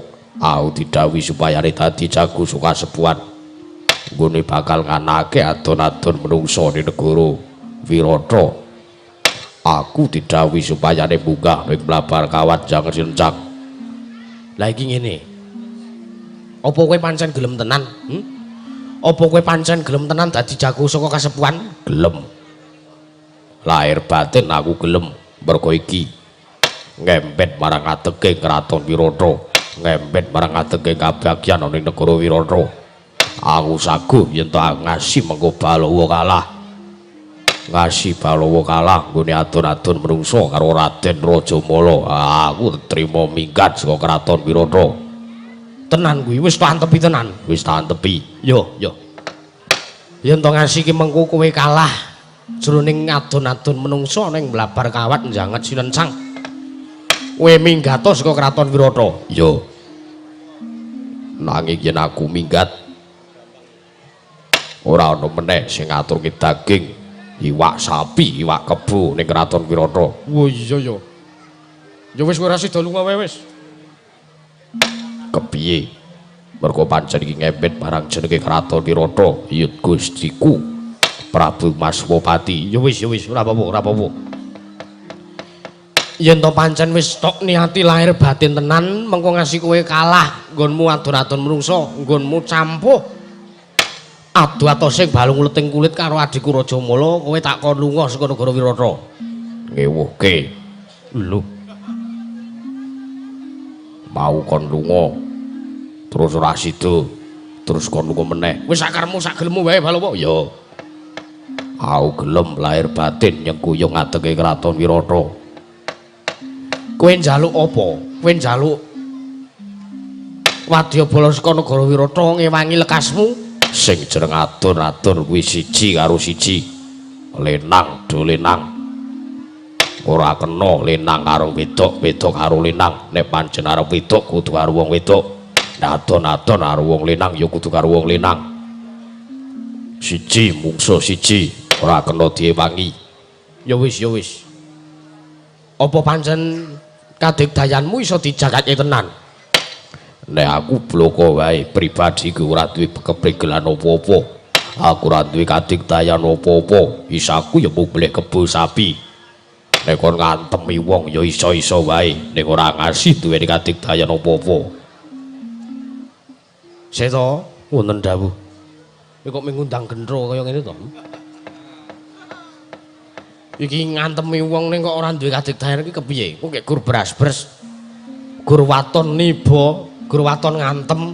Aku didhawuhi supaya dadi jago saka kasepuhan. Nggone bakal nganake adon-adon menungsa ning negara Wirata. Aku didhawuhi supaya munggah ning Blabar Kawat jangan sincak. Lah iki ngene. Apa kowe pancen gelem tenan? Apa kowe pancen gelem tenan dadi jago saka kasepuhan? Gelem. Lahir batin aku gelem mergo iki ngembet marang ngadege kraton Wirata, ngembet marang ngadege kabagyan ning negara Wirata. Aku saguh yen to ngasi mengko Balawa kalah. Ngasi Balawa kalah nggone adon-adon menungsa karo Raden Rajamala. Aku trimo minggat saka kraton Wirata. Tenan kuwi wis tak antepi tenan. Wis tak antepi. Yo, yo. Yen to ngasi ki mengko kowe kalah jroning adon-adon menungsa ning Blabar Kawat njanget sinencang. Kowe minggato saka kraton Wirata. Yo. Nanging yen aku minggat ora ana meneh sing ngaturke daging iwak sapi, iwak kebo ning kraton Wirata. Wo iya ya. Ya wis kowe ora sida lunga wae wis. Kepiye? Mergo pancen iki ngembet barang jenenge kraton Wirata, ya Gustiku Prabu Maswapati. Ya wis, ya wis, ora apa-apa, ora apa-apa. Yen to pancen wis tok niati lahir batin tenan, mengko ngasi kowe kalah nggonmu adon-adon menungsa, nggonmu campuh adu atose balung uleting kulit karo adhiku Rajamala, kowe tak kon lunga saka negara Wirata. Ngewuhke. Lho. Mau kon lunga terus ora sida, terus kon lunga meneh. Wis sakarmu sak gelemmu wae Balawa. Ya. Aku gelem lahir batin nyengkuyung ngadege kraton Wirata. Kowe njaluk apa? Kowe njaluk wadyabala saka negara Wirata ngewangi lekasmu? Sing jeneng adon-adon kuwi siji karo siji. Lenang do lenang. Ora kena lenang karo wedok, wedok karo lenang. Nek pancen arep wedok kudu karo wong wedok. Nek adon-adon karo wong lenang ya kudu karo wong lenang. Siji mungsuh siji, ora kena diewangi. Ya wis, ya wis. Apa pancen kadigdayanmu iso dijagake tenan? Nek aku bloko wae pribadi ku ora duwe keprigelan apa-apa. Aku ora duwe kadigdayan apa-apa. Isaku ya mung blek kebo sapi. Nek kon ngantemi wong ya iso-iso wae, nek ora ngasih duweni kadigdayan apa-apa. Seta, wonten dawuh. Kowe kok mengundang gendro kaya ngene to? Iki ngantemi wong ning kok ora duwe kadigdayan iki kepiye? Kok gek gur beras-beres. Gur waton niba, gur waton ngantem.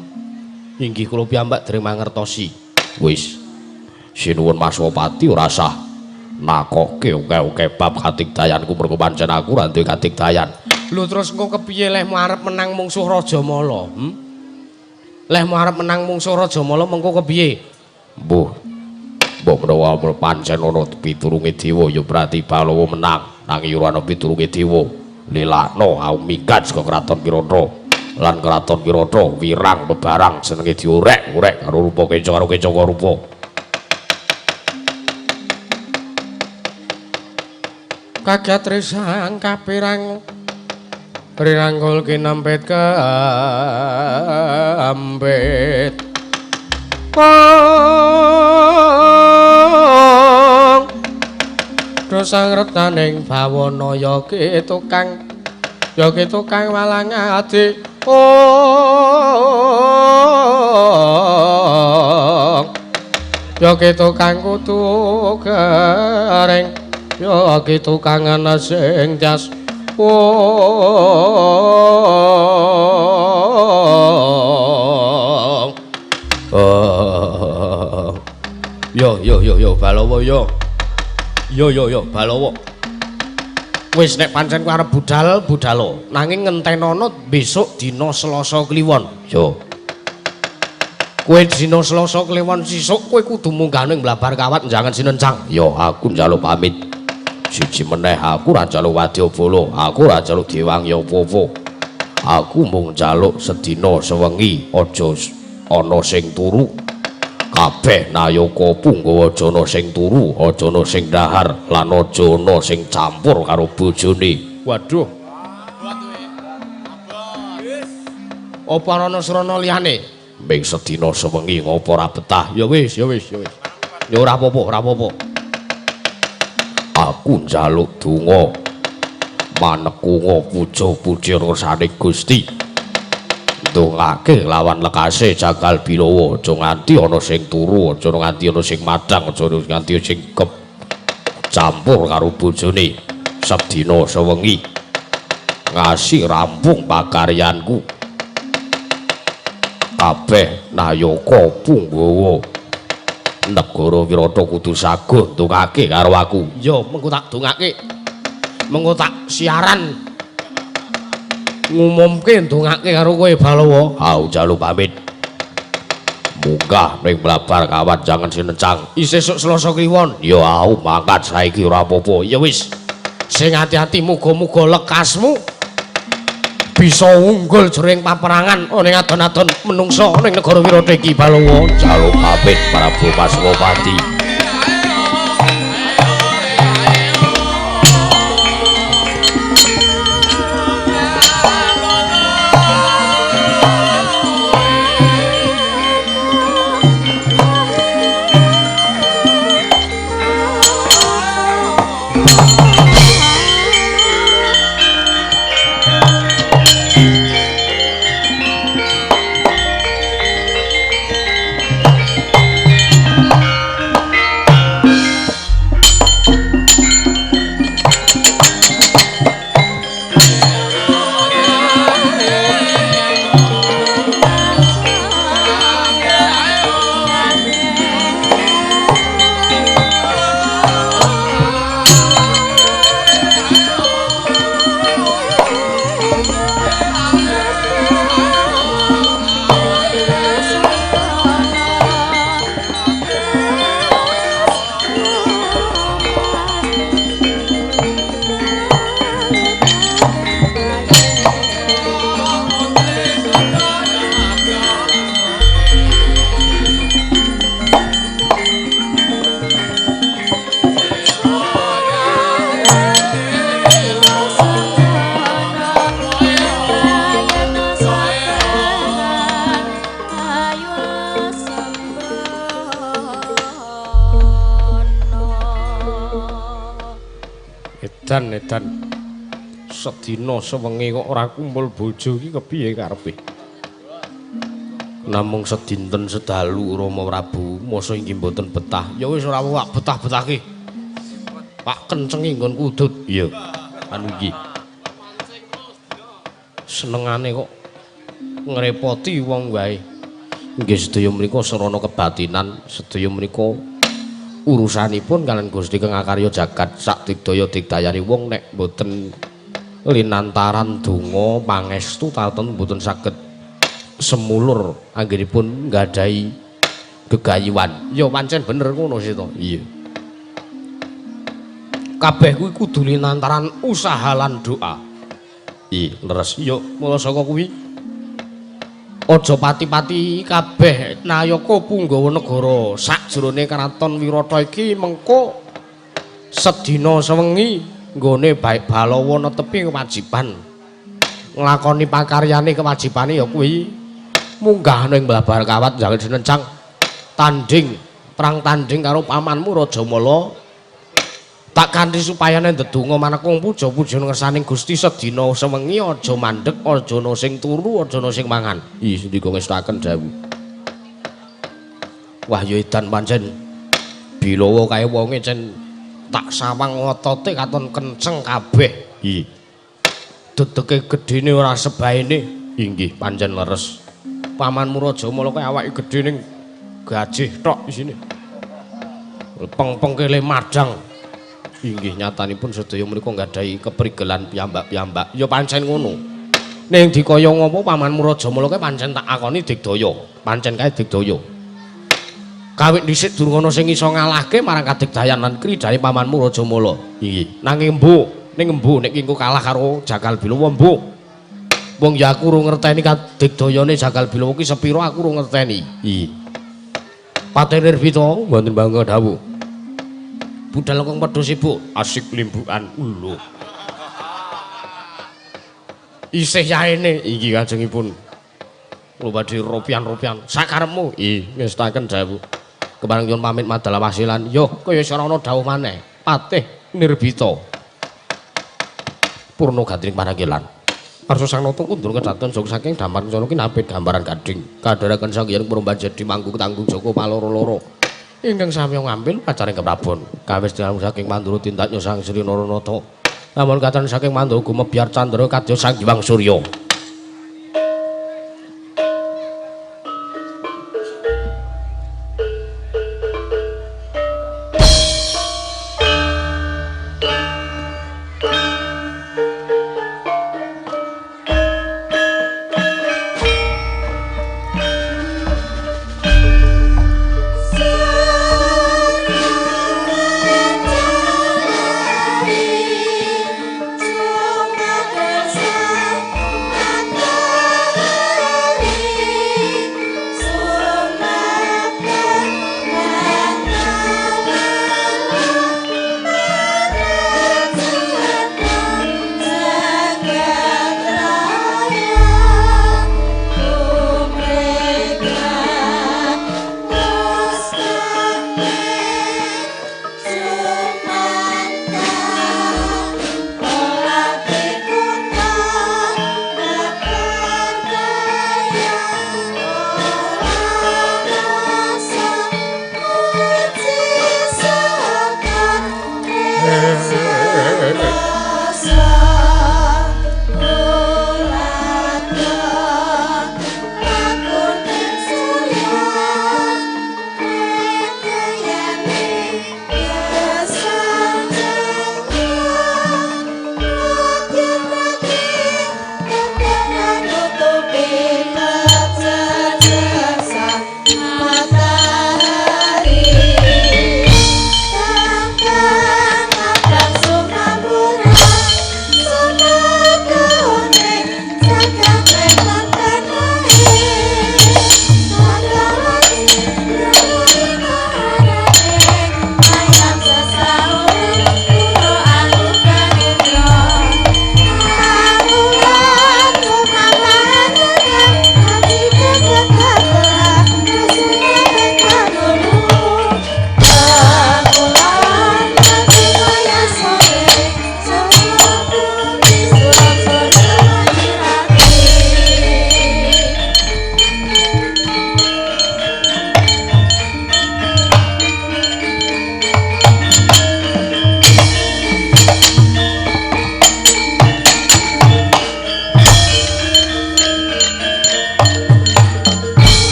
Inggih kula piyambak dereng mangertosi. Wis. Sinuwun Maswapati ora sah nakoke oke-oke bab kadigdayanku mergo pancen aku ora duwe kadigdayan. Lho terus engko kepiye lehmu arep menang mungsuh Rajamala? Lehmu arep menang mungsuh Rajamala mengko kepiye? Mbuh. Mbok menawa pancen ana piturunge dewa ya berarti Balawa menang. Nanging ora ana piturunge dewa. Lilakno aku minggat saka kraton Wirata. Lan kraton Wirata wirang bebarang jenenge diorek-orek karo rupa keca karo keca rupa. Kaget risang kapirang rirangkul kinempit kempit. Pong dosang retaning bawana ya ki tukang walang adi. Ong ya ki tukang kutu garing, ya ki tukang ana sing jas. Wong Yo yo yo yo Balawa yo. Yo yo yo Balawa. Wis nek pancen kowe arep budal, budalo. Nanging ngentenono besok dina Selasa Kliwon. Yo. Kowe dina Selasa Kliwon sesuk kowe kudu munggah ning Blabar Kawat njangan sinencang. Yo aku njaluk pamit. Siji meneh aku ora njaluk wadyabala, aku ora njaluk diwangi apa-apa. Aku mung njaluk sedina sewengi aja ana sing turu. Kabeh nayaka punggawa aja ana sing turu, aja ana sing dahar lan aja ana sing campur karo bojone. Waduh. Apa ana srana liyane? Ming sedina sewengi ngopo ora betah? Ya wis, ya wis, ya wis. Ya ora apa-apa, ora apa-apa. Aku njaluk donga manekunga puja-puji ngersane Gusti. Ndongake lawan lekase Jagal Bilawa, aja nganti ana sing turu, aja nganti ana sing madhang, aja nganti sing campur karo bojone. Sedina sewengi ngasi rampung pakaryanku. Kabeh nayaka punggawa negara Wirata kudu saguh ndongake karo aku. Ya mengko tak dongake. Mengko tak siaran ngumumke ndongake karo kowe Balawa. Au njaluk pamit. Munggah ning Blabar kawat jangan sinencang. Isih esuk Selasa Kliwon. Ya au mangkat saiki ora apa-apa. Ya wis. Sing ati-ati muga-muga lekasmu bisa unggul jroning paperangan ana ing adon-adon menungsa ana ing negara Wirata iki Balawa. Njaluk pamit Prabu Paswapati. Edan edan sedina sewengi kok ora kumpul bojo iki kepiye karepe? Namung sedinten sedalu Rama Prabu, masa inggih mboten betah. Ya wis ora apa-apa betah-betahke. Pak kencengi nggon kudut. Iya. Anu iki. Senengane kok ngrepoti wong wae. Nggih sedaya menika sarana kebatinan, sedaya menika urusanipun kalian Gusti Kang Akarya jagat sak digdaya digdayani wong nek mboten linantaran donga pangestu taten mboten saged semulur anggenipun nggadahi gegayuhan. Ya pancen bener ngono sih to. Iya. Kabeh kuwi kudu linantaran usaha lan doa. Iya, leres. Ya mula saka kuwi aja pati-pati kabeh nayaka punggawa negara sakjroning kraton Wirata iki mengko sedina sewengi nggone baik Balawa netepi kewajiban nglakoni pakaryane kewajibane ya kuwi munggah ning Blabar Kawat jangan dinencang tanding perang tanding karo pamanmu Rajamala tak kanthi supayane ndedonga manekung puja-puja ngersaning Gusti sedina sewengi aja mandeg aja ana sing turu aja ana sing mangan. Ih sendika ngestaken dawuh. Wah ya edan pancen Bilawa kae wonge cen tak sawang otote katon kenceng kabeh. Ih dedeke gedene ora sebaene. Inggih pancen leres. Pamanmu Rajamala kae awake gedhe ning gajih tok isine. Peng-pengkele madang. Inggih nyatanipun sedaya menika nggadahi keprigelan piyambak-piyambak. Ya pancen ngono. Ning dikaya ngopo pamanmu Rajamala kae pancen tak akoni digdaya. Pancen kae digdaya. Kawit dhisik durung ana sing iso ngalahke marang kadigdayan lan kridane pamanmu Rajamala. Inggih. Nanging mbuh, ning mbuh nek engko kalah karo Jakal Bilawa mbuh. Wong ya aku urung ngerteni kadigdayane Jagal Bilawa ki sepira aku urung ngerteni. Iya. Patih Nirbita Wonten bangga dawuh. Budal kang padha sibuk Asik limbukan. Lho. Isih yaene iki kajengipun. Kula badhe ropian-ropian sakarepmu. Ih, ngestaken dawuh. Kepareng nyuwun pamit madal wasilan. Yo kaya ora ana dawuh maneh. Patih Nirbita. Purna gandring paranggilan. Arsa sang nata kundur kedaton jog saking damar kencana kinapit gambaran gading. Kadharaken Sang Hyang Purba jadi manggung tanggung joko paloro-loro. Ingkang sami ngambil pacaring keprabon. Kawis dalam saking Mandura tindaknya Sang Sri Naranata. Namun katan saking Mandura gumebyar candra kadya Sang Hyang Surya.